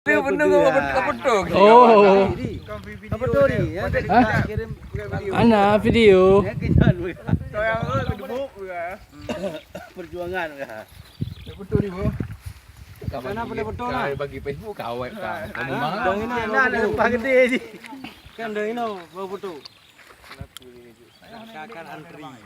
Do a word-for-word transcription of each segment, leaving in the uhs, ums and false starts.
Dia benar kau betul. Oh. Apa tu ni? Ya, hah? Kirim video. Ana video. Ya, kenal. Perjuangan. Betul ni, bro. Sana boleh betul lah. Bagi Facebook kau awet kau. Nah, dah ini lah, dah lepas gede je. Kan dah ini baru betul. Akan antri. Nah,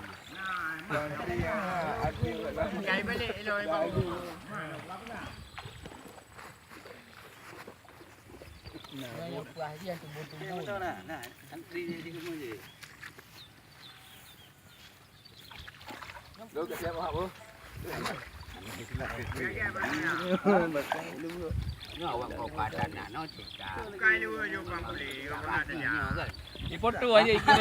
nah, nah, antri je di rumah je. Lo kat siapa, Bro? Nyoe awak kau padan nak no cerita. Bukan dua je orang boleh, orang ada nya. Difoto aja ikut.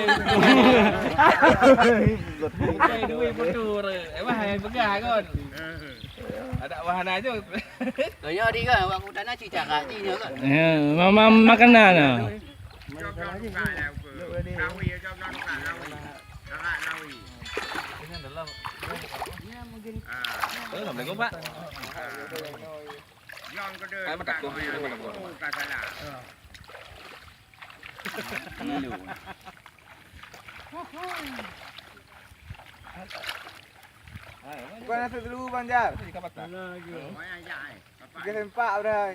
Bukan dua foto. Eh, wah, hai pegang kan. Ada wahana aja. Kau nyoe di kan awak kau tanah cicak kat ni nyoe kan. Ya, mama makanan lah. Assalamualaikum, Pak. Hai, mata ku, hai, mata ku. Bukan nasi dulu, Bang Jar. Tiga sempak, bro.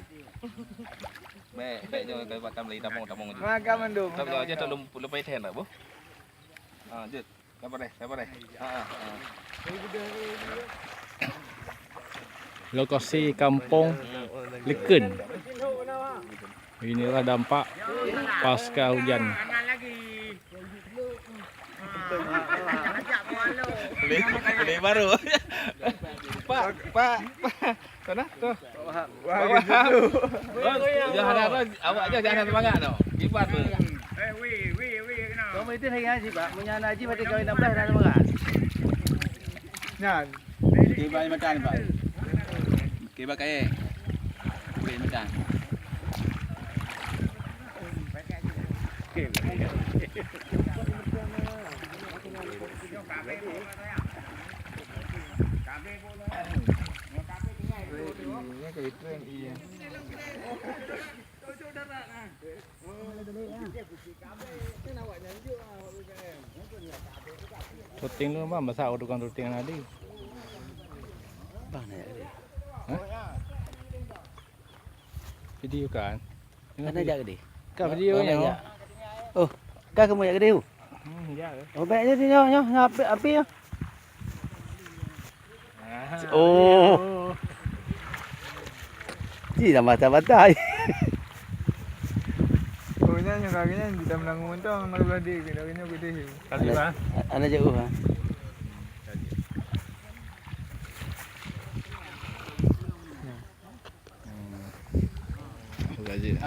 Bèk, bèk nyoe keu batang lagi tamong-tamong tu. Makan mandum. Tapi kalau aja tak lupa, lupa iten tak, Bu? Ha, jeuet. Sabar deh, sabar deh. Ha, ha. Lokasi Kampung Leukeun. Inilah dampak pasca hujan. Boleh, boleh baru. Pak, Pak, Pak. Sana, tu. Wah, wah. Jangan harap, awak je jangan semangat tau. Kipas tu. Eh, weh, weh, weh, kena. Kamu itu hari haji, Pak. Punya anak haji pada kawin enam belas dah semangat. Nyan. Kipas macam ni, Pak. Kipas kaya. Kipas macam. Syuting dulu, Bang, masa aku tukang syuting tadi. Bang, naik tadi. Hah? Video kan? Kan ajak gede. Ka video nyoe. Oh, ka kamu ajak gede tu? Hmm, ya. Oh, baik je nyoe, nyoe, nyoe api, api nyoe. Oh. Ji tambah tambah. Oh, nyan nyoe kali nyan di dalam langung mentong, nak belah dia, dia nyoe gede. Tadi, Bang. Ana jauh, ha. Hmm. Gaji.